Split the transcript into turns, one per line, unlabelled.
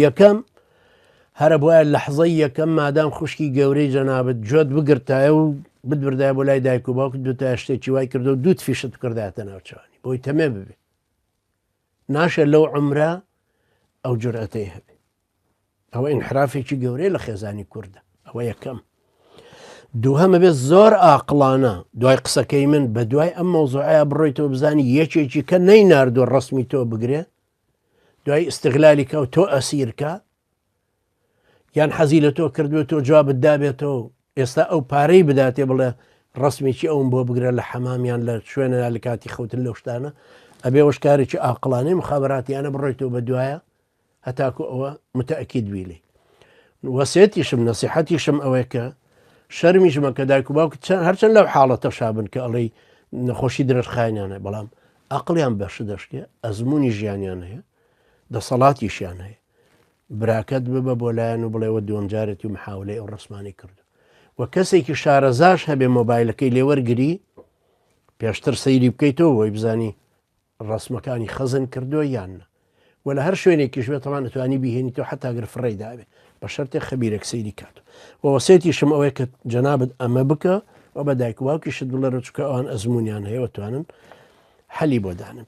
یەکەم هەرە بواە لەحزەی یەکەم مادام خوشکی گەورەی جەنابت جۆت بگرتایە و بتبردایە بۆ لای دایک و باوکت بتایە شتێکی وای کردو دووت فیشت بکردایەتە ناوچوانی بۆی تەمێ ببێ ناشێ لەو عمرە ئەو جورئەتەی هەبێ ئەوە ئینحرافێکی گەورەیە لە خێزانی کوردە ئەوە یەکەم دووهەمە بێت زۆر ئاقلانە دوای قسەکەی من بە دوای ئەم مەوزوعەیە بڕۆیتەوە بزانی یەکێکی کە نەی ناردووە ڕسمی تۆ بگرێ دوای ئستغلالی کە و تۆ ئەسیرکە یان حەزی لە تۆ کردووە تۆ جوابت دابێتەوە ئێستا ئەو پارەی بداتێ بڵێ ڕسمێکی ئەوم بۆ بگرە لە حەمامیان لە شوێنە لە کاتی خەوتن لەو شتانە ئەبێ وەشکارێکی ئاقلانەی مخابراتیانە بڕۆیتەوە بە دوایە هەتاکو ئەوە متەئکید بی لێی. وەسێتیشم نەسیحەتیشم ئەوەیە کە شەرمیش مەکە دایک و باوکت چەند هەرچەند لەو حاڵەتەشا بن کە ئەڵێی نەخۆشی درێژخایەنیان هەیە بەڵام ئەقڵیان بەش دەشکێ ئەزمموی ژیانیان هەیە دەسەڵاتیشیان هەیە براکەت ببە بۆ لایەن و بڵێەوە دووەمجارێتی و محاولەی ئەو ڕسمانی کردو و کەسێکی شارەزاش هەبێ مۆبایلەکەی لێوەرگری پێشتر سەیری بکەیتەوە بۆی بزانی ڕەسمەکانی خەزن کردووە یان نا وە لە هەر شوێنێکیش بێت تەوان ئەتوانی بیهێنیتەوە حتا گەر فڕێی دابێ بە شەرتێک خەبیرێک سەیری کات و وەسێتیشم ئەوەیە کە جەنابت ئەمە بکە و بە دایک و باوکیشت بڵێرە چونکە ئەوان ئەزموونیان هەیە و توانن حەلی بۆ دانن.